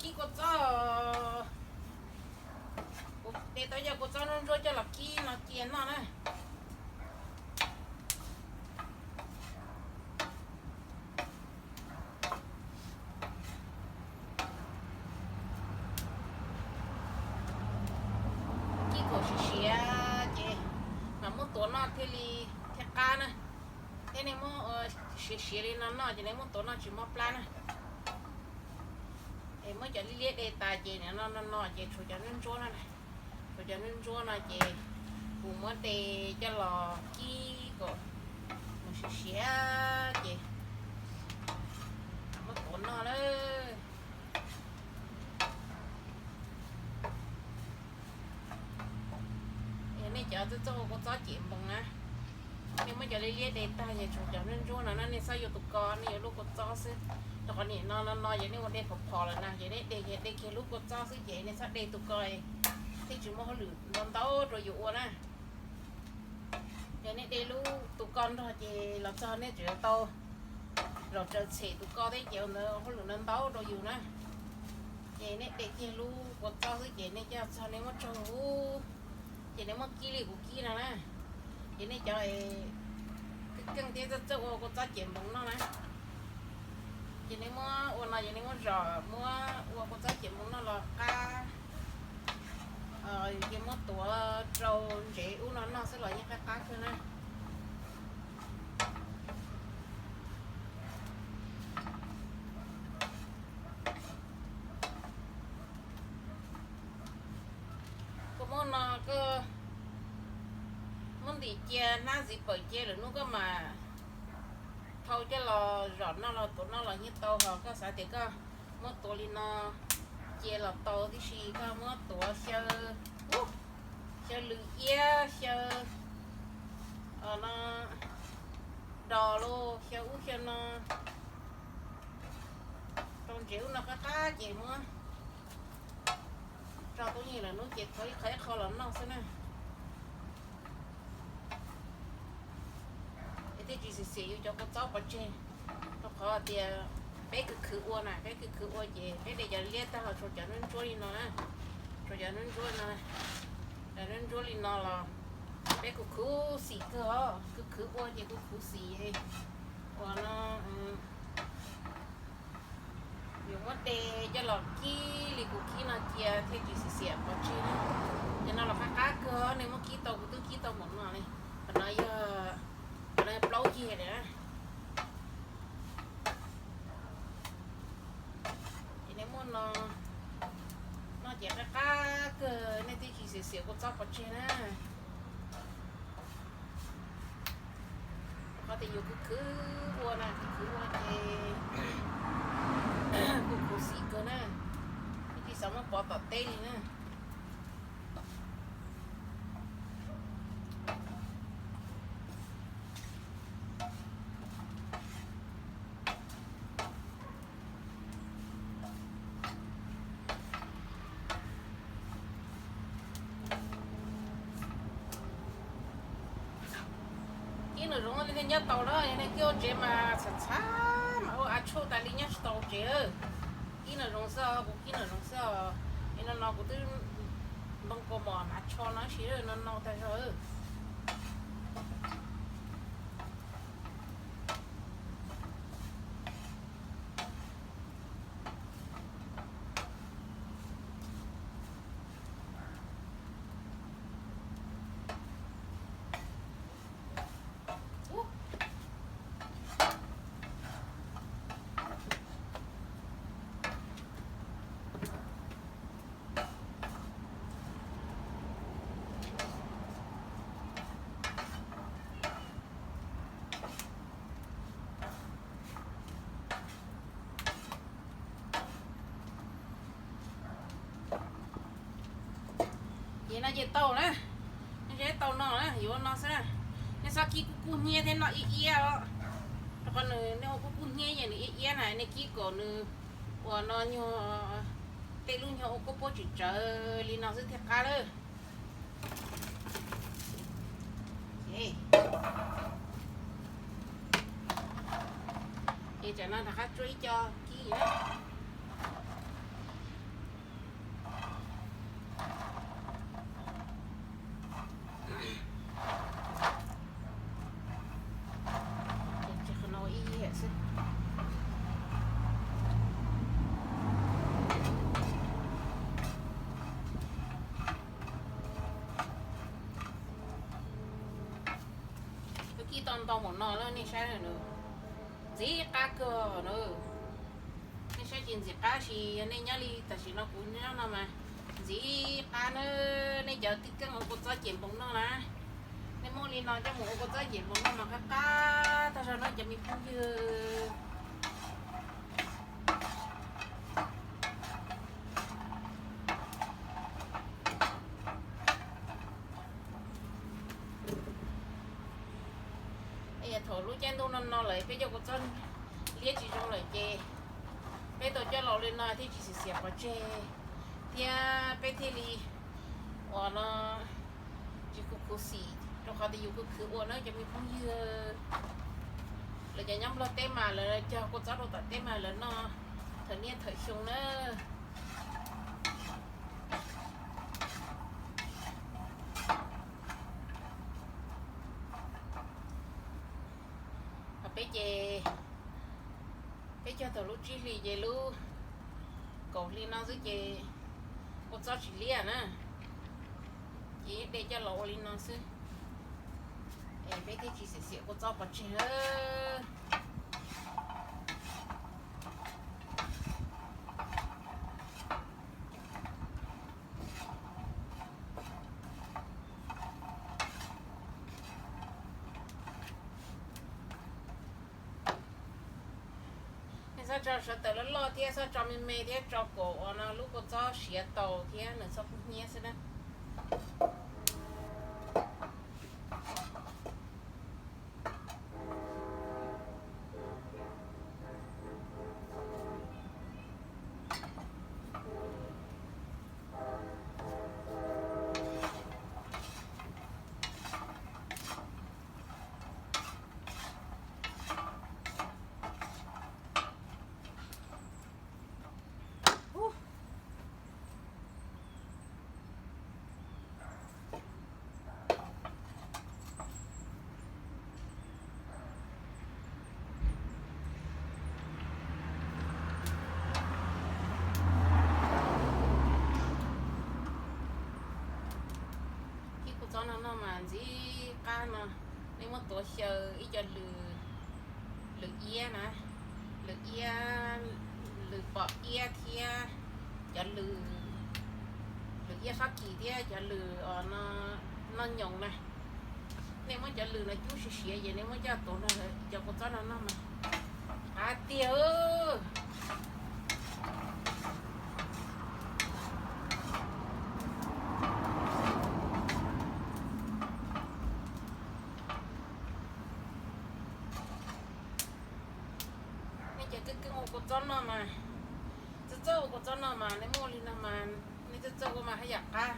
Kib kua txob, kuv de tau cov kua txob ntsuab ntsuab coj los kib no cia noj na. Kib kom siav siav ces mam muab tuav noj thiaj li thiaj qab na. Thiab nej muab siav siav li no noj ces nej muab tuav noj tsis mob plab na. Es muab cov liab liab de tas ces no no no ces tshuav cov ntsuab ntsuab no, tshuav cov ntsuab ntsuab no ces kuv muab de coj los kib kom mus siav siav ces muab tuav noj lawm. Nej cov txawj txawj ua kua txob cem npoos na, nej muab cov liab liab de tag ces tshuav cov ntsuab ntsuab no na, nej txhob yuav tus ko, nej yuav lub kua txob xwb. Rau qhov nim no no no ces nej ua de phom phom lawm na, ces nej de de kiag lub kua txob xwb ces nej txhob de tus ko, thiaj tsis muaj hauj lwm ntau ntau rau yus ua na. Ces nej de lub tus ko nrog ces los txog nej tseem yuav tau los tsaws tshem tus ko thiab ces ua ntawd hauj lwm ntau ntau rau yus na. Ces nej de kiag lub kua txob xwb ces nej coj txog nej muab tsaug, ces nej muab kib li kuv kib no na. Ces nej cov keej keej thiab txawj txawj ua kua txob cem npoos noj na, ces nej muab ua no ces nej muab zom, muab ua kua txob cem npoos noj los qab. Ces muab tuav rau ntsev ub no noj xwb los yeej qab qab kawg na. Koj muab no, koj muab ntim cia hnab ntxiv pawm cia lwm hnub koj mam thau coj los zom noj los tuav noj los yeej tau. Ho koj xav tias koj muab tuav li no cia los tau tib si, koj muab tuav xyaw, xyaw lwm iab, xyaw no, dos los xyaw ub xyaw no rau ntsev ub no qab qab ces muab tso tuaj yeej lwm hnub ces thau ib qho ib qho los noj xwb na. Es thiaj tsis xiam xiam yus cov kua txob pov tseg, rau qhov tias peb khwv khwv ua na, peb khwv khwv ua ces peb de cov liab tag los tshuav cov ntsuab ntsuab li no na, tshuav cov ntsuab ntsuab no, cov ntsuab ntsuab li no los peb kuj khuv xim kawg os, khwv khwv ua ces kuj khuv xim uas no. Yuav muab de coj los kib li kuv kib no cia thiaj tsis xiam xiam pov tseg na. Ces no los qab qab kawg, nej muab kib tau, kuv twb kib tau npaum no li. Qhov no yog, qhov no yog plaub yig lawm na. Ces nej muab no noj ces qab qab kawg, nej thiaj tsis xiam xiam kua txob pov tseg na. Qhov tias yus khwv khwv ua na, khwv khwv ua ces kuj khuv xim kawg na, ib tsis xav muab pov tom teb li na. Kib nws zoov li thiaj nyob tau na, yog nej kib ua tsev mas txhav txhav mas ua av tshauj tas li nyob tsis tau tsev. Kib nws zoov xwb, kuv kib nws zoov xwb. Es no no kuv twb ntoo kaus mom hnav tsho no ib si no no tag zog. Ces no ces tau na, nej tau no na, yuav no xwb na. Nej txhob kib kub kub hnyiab thiab noj iab iab os. Rau qhov nws, nej ua kub kub hnyiab ces nws iab iab na, nej kib kom nws ua no nyuag, tej lub nyuag ua kub puab tsim tsawv li no xwb thiaj qab lawm. Ces tsam no rov qab tsuab ib co kib na. Tau ntau hmo no lawm nej saib na, ntxim qab kawg na. Nej saib tsis ntxim qab, sis yog nej nyob li tam sim no kuv nyob no mas ntxim qab na. Nej cov twb keej ua kua txob cem npoos noj na, nej muab li no coj mus ua kua txob cem npoos noj mas qab qab tag zog no cov me phooj ywg. Thaum lub caij ntuj no no lawm peb cov kua txob liab tsis zoo lawm ces peb tau coj los li no thiaj tsis xiam xiam pov tseg, thiab peb thiaj li ua no tsis khuv khuv xim rau qhov tias yus khwv khwv ua na cov me phooj ywg. Lawv cov nyob Nplog teb mas lawv cog kua txob rau tom teb mas lawv noj thawm niaj thawm xyoo na. Ho peb ces peb cog thaum lub tsib hlis ces lub kaum hli no xwb ces kua txob tsis liab na, ces de coj los ua li no xwb, es peb thiaj tsis xiam xiam kua txob pov tseg. Nej txhob tso sawv tawm loj loj thiab txhob tso me me thiab, tso kom uas no lub kua txob siav tau thiab nws txhob kub hnyiab xwb na. Kib kua txob no noj mas ntxim qab no. Nej muab tuav xyaw ib co lws, lws iab na, lws iab, lws pom iab thiab cov lws, lws iab Fab Kis thiab cov lws noj nyoos na. Nej muab cov lws no cub siav siav ces nej muab coj tuav no, cov kua txob no noj mas qab tiag. Nej cov keej keej ua kua txob noj mas, txawj txawj ua kua txob noj mas nej muaj li no mas nej txawj txawj ua mas haj yam qab.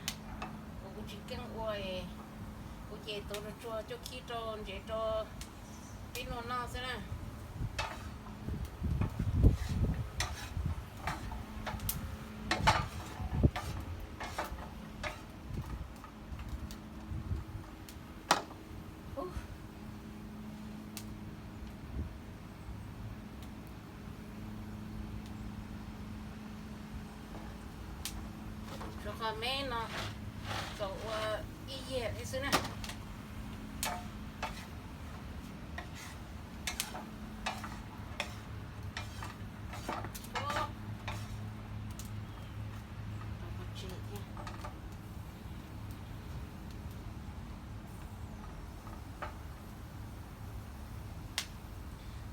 Kuv, kuv tsis keej ua, kuv ces tuav tsuag tsuag cuab khib rau ntsev rau peb noj noj xwb na. Tshuav qhov me no txaus ua ib yam thiab xwb na.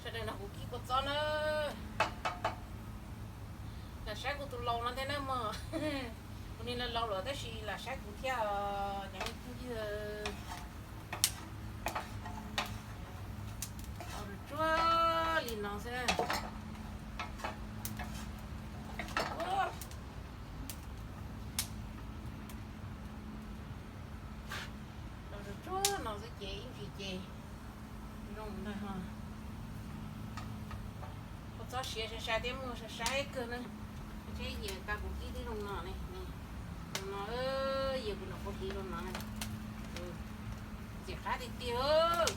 Sawv daws nrog kuv kib kua txob na. Lam saib kuv tus laus no thiab na mog. Kuv niag laus laus lawm tab sis lam saib kuv thiab os cov phooj ywg. Tsuag li no xwb. Tsuag no xwb ces ib ntsis ces zoo ntag. Kua txob siav sai sai thiab muag sai sai kawg na. Seb yias kuv kib tib zoo no ne. Zoo no, yias kuv nram qab hliv zoo no. Ntxim qab tiag tiag.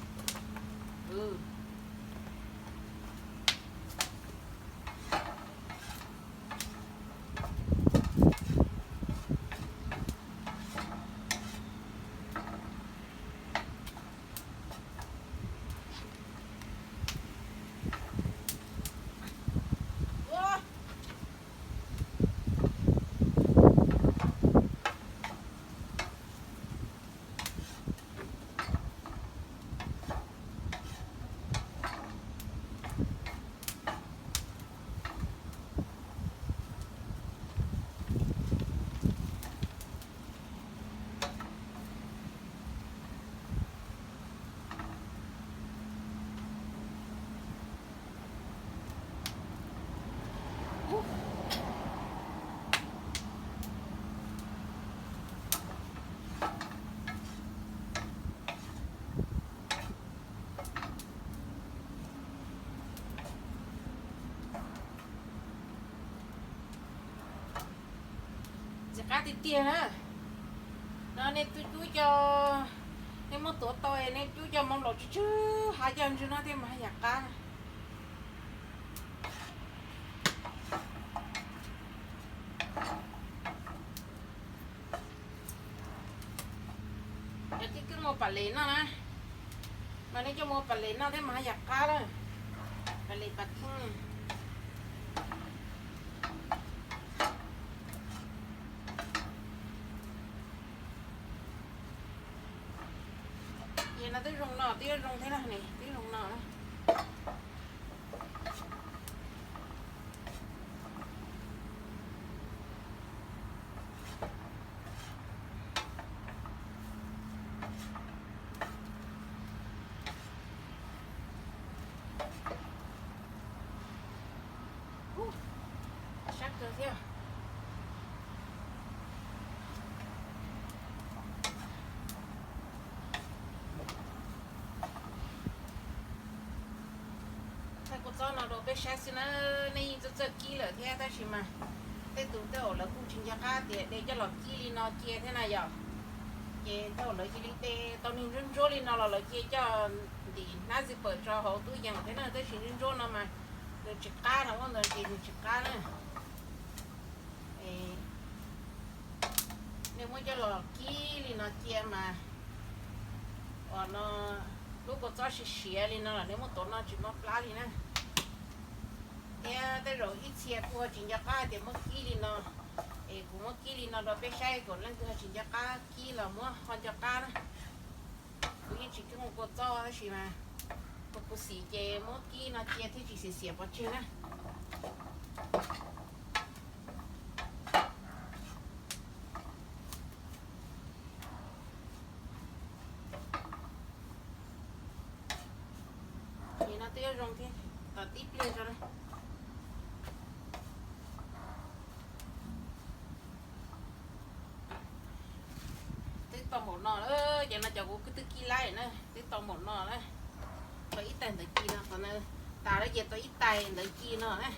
Qab tiag tiag na. No nej cub cov, nej muab tuav tau nej cub cov mov nplaum tsw tsw hav coj ntswg no thiaj mas haj yam qab. Cov tib kib mus pam les noj na, mas nej coj mus pam les noj thiab mas haj yam qab lawm. Pam les pam theej. Ces no twb zoo no, twb zoo thiab na, twb zoo no. Sab kawg thiab. Thaij kua txob no rau peb saib xwb na, nej yeej txawj txawj kib lawm thiab tab sis mas tej tus tej zaum lawv kuj tsis nco qab tias de coj los kib li no cia thiab na yom. Ces tej zaum lawv cia li de tau nws ntsuab ntsuab li no los lawv cia coj ntim hnab zipper tso hauv tub yees thiab na, tab sis ntsuab ntsuab no mas nws tsis qab no, ua ntawd ces nws tsis qab na. Nej muab coj los kib li no cia mas, uas no lub kua txob siav siav li no los nej muab tuav noj tsis mob plab li na. Thiab tej zaum ib txhia kuj ho tsis nco qab hais tias muab kib li no, es kuv muab kib li no rau peb saib, kom leej twg ho tsis nco qab kib los muab ho nco qab na. Kuv yeej tsis kib mus kua txob tab sis mas kuv xim ces muab kib no cia thiaj tsis xiav xiav pov tseg na. Ces no twb zoo thiab, tos tib pliag tso na. Twb tau npaum no lawm, ces no cov kuv twb kib laib na, twb tau npaum no lawm. Tau ib tais ntawv ci no, qhov no tas lawm ces tau ib tais ntawv ci no na.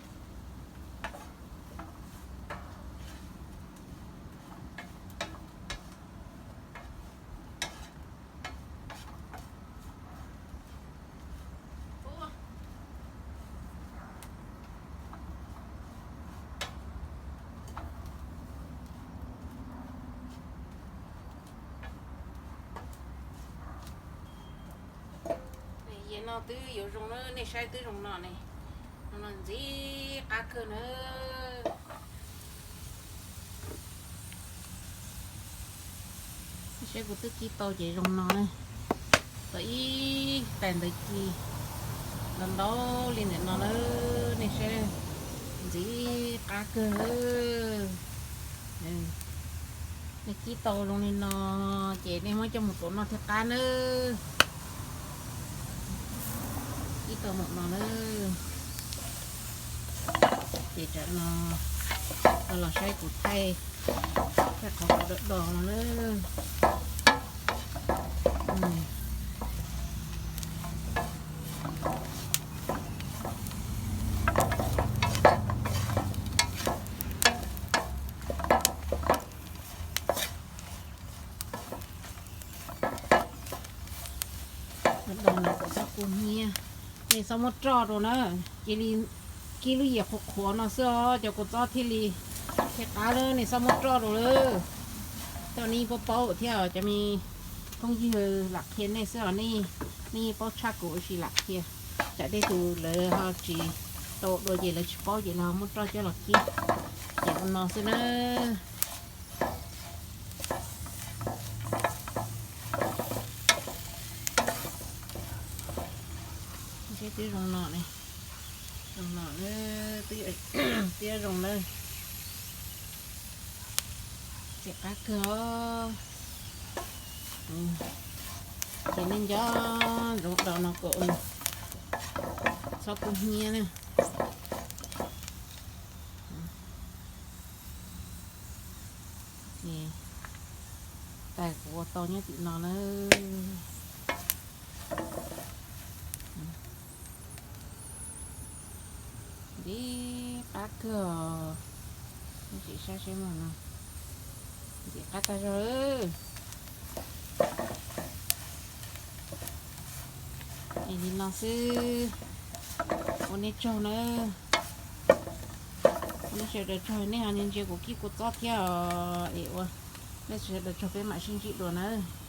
Yam no twb yuav zoo na, nej saib twb zoo no ne. Zoo no ntxim qab kawg na. Saib kuv twb kib tau ces zoo no na. Tau ib tais ntawv ci ntau ntau li ntawm no na, nej saib ntxim qab kawg. Nej kib tau zoo li no ces nej muab coj mus tuav noj thiaj qab nawb. Kib tau npaum no nawb. Ces tsam no los saib kuv thaij, thaij qhov kuv do do no nawb. Do no kom txhob kub hnyiab, nej txhob muab roj rau na. Cia li kib lub yias qhuav qhuav no xwb os, cov kua txob thiaj li, thiaj qab lawm, nej txhob muab roj rau lawm. Tej nej yeej paub paub thiab, cov me phooj ywg lam qhia nej xwb os, nej, nej yeej paub tshaj kuv ua si lam qhia. Tsam tej tus lawv ho tsis tau dua ces lawv tsis paub ces lawv ho muab roj coj los kib. Ces ua no xwb na. Twb zoo no ne, zoo no na, twb zoo na. Ces qab kawg os. Ces nej nco ntsoov do no kom txhob kub hnyiab na. Ces tais kuv ua tau nyob tim no na. Ntxim qab kawg os. Nej sim saib seb mas no. Ntxim qab tag zog. Es li no xwb, ua nej tsaug nawb. Ua nej sawv daws tsaug nej ho ntsia kuv kib kuv txob thiab os. Es ua nej sawv daws tsaug, peb mam sib ntsib dua nawb.